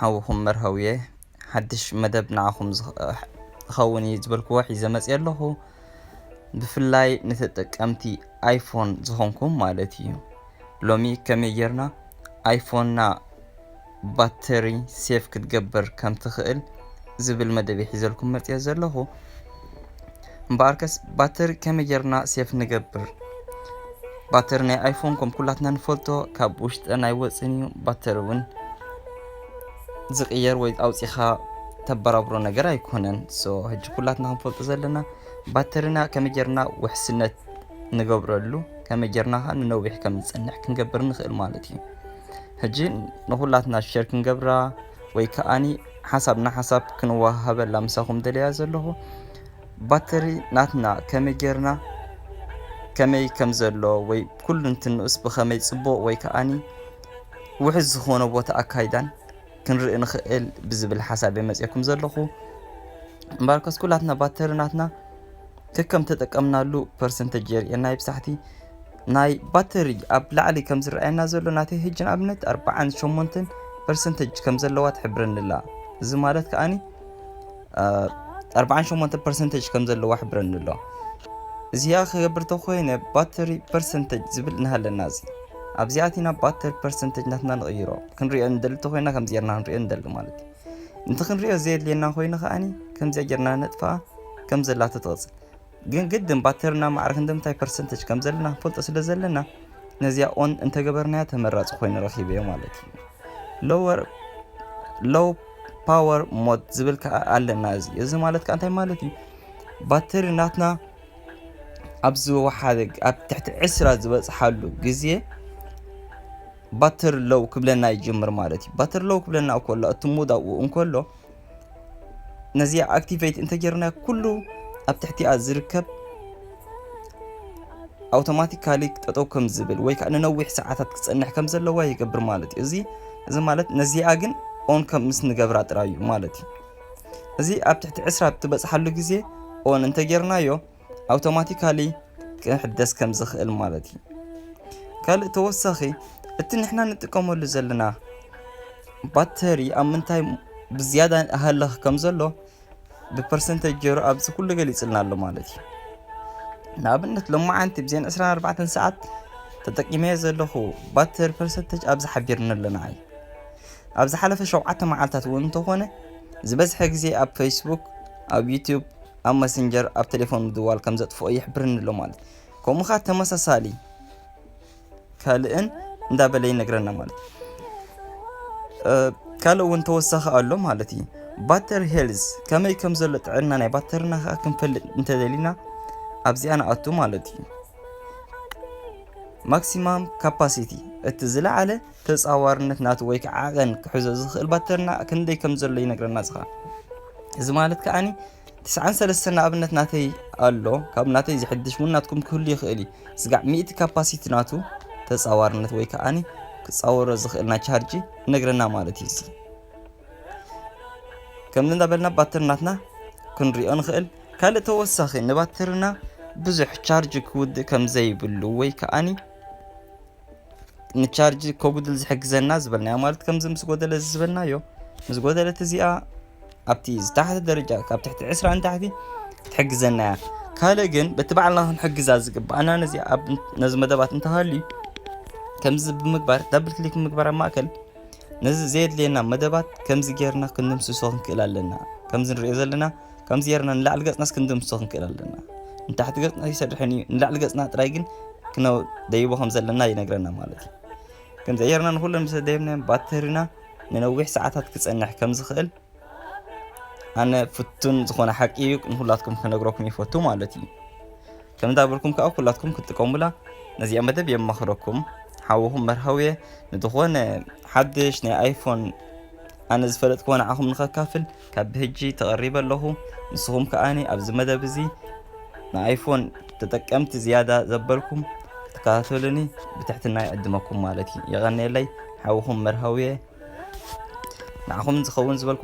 ሓውኹም መርሃውየ ሓድሽ መደብ ንዓኹም ዝኸውን እዩ ዝበልክዎ ሒዘ መፅእ ኣለኹ። ብፍላይ ንተጠቀምቲ ኣይፎን ዝኾንኩም ማለት እዩ። ሎሚ ከመይ ጌርና ኣይፎንና ባተሪ ሴፍ ክትገብር ከም ትኽእል ዝብል መደብ ሒዘልኩም መፅእ ዘለኹ። እምበኣርከስ ባተሪ ከመይ ጌርና ሴፍ ንገብር? ባተሪ ናይ ኣይፎን ከም ኩላትና ንፈልጦ ካብ ውሽጥና ኣይወፅን እዩ። ባተሪ እውን ዝቕየር ወይ ኣውፂኻ ተበራብሮ ነገር ኣይኮነን። ሶ ሕጂ ኩላትና ክንፈልጦ ዘለና ባተሪና ከመይ ጌርና ውሕስነት ንገብረሉ፣ ከመይ ጌርና ከዓ ንነዊሕ ከም ዝፀንሕ ክንገብር ንኽእል ማለት እዩ። ሕጂ ንኹላትና ሸር ክንገብራ ወይ ከዓኒ ሓሳብ ንሓሳብ ክንወሃሃበላ ምሳኹም ደለያ ዘለኹ። ባተሪ ናትና ከመይ ጌርና ከመይ ከም ዘሎ ወይ ኩሉ እንትንኡስ ብኸመይ ፅቡቕ ወይ ከዓኒ ውሕዝ ዝኾነ ቦታ ኣካይዳን ክንርኢ ንኽእል ብዝብል ሓሳብ እየ መፅኤኩም ዘለኹ። እምበኣርከስ ኩላትና ባተሪ ናትና ከከም ተጠቀምናሉ ፐርሰንተጅ የርእየና እዩ ብሳሕቲ። ናይ ባተሪ ኣብ ላዕሊ ከም ዝረኣየና ዘሎ ናተይ ሕጂ ንኣብነት ኣርባዓን ሸሞንተን ፐርሰንተጅ ከም ዘለዋ ትሕብረኒ ኣላ። እዚ ማለት ከዓኒ ኣርባዓን ሸሞንተ ፐርሰንተጅ ከም ዘለዋ ሕብረኒ ኣሎ። እዚኣ ክገብር ተኮይነ ባተሪ ፐርሰንተጅ ዝብል እናሃለና እዚ ኣብዚኣቲና ባተሪ ፐርሰንተጅ ናትና ንቕይሮ ክንሪኦ እንደሊ ተኮይና ከምዚ ጌርና ክንሪኦ እንደሊ ማለት እዩ። እንተ ክንሪኦ ዘየድልየና ኮይኑ ከዓኒ ከምዚኣ ጌርና ነጥፋኣ ከም ዘላቶ ትቕፅል። ግን ግድን ባተርና ማዕረ ክንደምታይ ፐርሰንተጅ ከም ዘለና ክንፈልጦ ስለ ዘለና ነዚኣ ኦን እንተገበርናያ ተመራፂ ኮይኑ ረኪበዮ ማለት እዩ። ሎወር ሎው ፓወር ሞድ ዝብል ከዓ ኣለና። እዚ እዚ ማለት ከዓ እንታይ ማለት እዩ? ባተሪ ናትና ኣብ ዝወሓደ ኣብ ትሕቲ ዕስራ ዝበፅሓሉ ግዜ ባተሪ ሎው ክብለና ይጅምር ማለት እዩ። ባተሪ ሎው ክብለና እኮሎ እቲ ሙድ ኣብኡ እንከሎ ነዚኣ ኣክቲቬት እንተጌርና ኩሉ ኣብ ትሕቲኣ ዝርከብ ኣውቶማቲካሊ ጠጠው ከም ዝብል ወይ ከዓ ንነዊሕ ሰዓታት ክፀንሕ ከም ዘለዋ ይገብር ማለት እዩ። እዚ እዚ ማለት ነዚኣ ግን ኦን ከም ምስ ንገብራ ጥራይ እዩ ማለት እዩ። እዚ ኣብ ትሕቲ ዕስራ ብትበፅሓሉ ግዜ ኦን እንተጌርናዮ ኣውቶማቲካሊ ክሕደስ ከም ዝኽእል ማለት እዩ። ካልእ ተወሳኺ እቲ ንሕና ንጥቀመሉ ዘለና ባተሪ ኣብ ምንታይ ብዝያዳ ሃለኽ ከም ዘሎ ብፐርሰንተጅ ገይሩ ኣብዚ ኩሉ ገሊፅልና ኣሎ ማለት እዩ። ንኣብነት ሎማዓንቲ ብዜን ዕስራን ኣርባዕተን ሰዓት ተጠቂመዮ ዘለኹ ባተሪ ፐርሰንተጅ ኣብዚ ሓቢርኒ ኣለና እዩ። ኣብ ዝሓለፈ ሸውዓተ መዓልታት እውን እንተኾነ ዝበዝሐ ግዜ ኣብ ፌስቡክ፣ ኣብ ዩቲዩብ፣ ኣብ መሰንጀር፣ ኣብ ቴሌፎን ምድዋል ከም ዘጥፍኦ ይሕብርኒ ኣሎ ማለት እዩ። ከምኡ ከዓ ተመሳሳሊ ካልእን እንዳበለ ይነግረና ማለት እዩ። ካልእ እውን ተወሳኺ ኣሎ ማለት እዩ። ባተሪ ሄልዝ ከመይ ከም ዘሎ ጥዕና ናይ ባተርና ከዓ ክንፈልጥ እንተደሊና ኣብዚኣ ንኣቱ ማለት እዩ። ማክሲማም ካፓሲቲ እቲ ዝለዓለ ተፃዋርነት ናቱ ወይ ከዓ ዓቐን ክሕዞ ዝኽእል ባተርና ክንደይ ከም ዘሎ ይነግረና እዚ ከዓ። እዚ ማለት ከዓኒ ትስዓን ሰለስተን ንኣብነት ናተይ ኣሎ፣ ካብ ናተይ ዝሕድሽ እውን ናትኩም ክህሉ ይኽእል እዩ። ስጋዕ ሚእቲ ካፓሲቲ ናቱ ተፃዋርነት ወይ ከዓኒ ክፃወሮ ዝኽእል ናይ ቻርጅ ይነግረና ማለት እዩ። እዚ ከምዚ እንዳበልና ባተሪ ናትና ክንሪኦ ንኽእል። ካልእ ተወሳኺ ንባተርና ብዙሕ ቻርጅ ክውድእ ከም ዘይብሉ ወይ ከዓኒ ንቻርጅ ከጉድል ዝሕግዘና ዝበልናዮ ማለት ከምዚ ምስ ጎደለ ዝበልናዮ ምስ ጎደለት እዚኣ ኣብቲ ዝታሕተ ደረጃ ካብ ትሕቲ ዕስራ ንታሕቲ ክትሕግዘና እያ። ካልእ ግን በቲ ባዕልና ክንሕግዛ ዝግባኣና ነዚ ኣብ ነዚ መደባት እንተሃልዩ ከምዚ ብምግባር ዳብል ክሊክ ብምግባር ኣብ ማእከል ነዚ ዘየድልየና መደባት ከምዚ ጌርና ክንድምስሶ ክንክእል ኣለና። ከምዚ ንሪኦ ዘለና ከምዚ ጌርና ንላዕሊ ገጽናስ ክንድምስሶ ክንክእል ኣለና። ንታሕቲ ገጽና ይሰርሕን እዩ፣ ንላዕሊ ገጽና ጥራይ ግን ክነደይቦ ከም ዘለና ይነግረና ማለት እዩ። ከምዚ ጌርና ንኹሎም ምስ ደየብናዮም ባተሪና ንነዊሕ ሰዓታት ክጸንሕ ከም ዝኽእል ኣነ ፍቱን ዝኾነ ሓቂ እዩ ንኹላትኩም ክነግረኩም ይፈቱ ማለት እዩ። ከም እንዳበልኩም ከዓ ኩላትኩም ክትጥቀሙላ ነዚኣ መደብ የማኽረኩም። ሓውኹም መርሃውየ ንዝኾነ ሓድሽ ናይ ኣይፎን ኣነ ዝፈለጥክዎ ንዓኹም ንኸካፍል ካብ ብህጂ ተቐሪበ ኣለኹ። ንስኹም ከዓኒ ኣብዚ መደብ እዚ ንኣይፎን ተጠቀምቲ ዝያዳ ዘበልኩም ክትከታተሉኒ ብትሕትና ይዕድመኩም ማለት እዩ። የቐንየለይ። ሓውኹም መርሃውየ። ንዓኹም ዝኸውን ዝበልኩ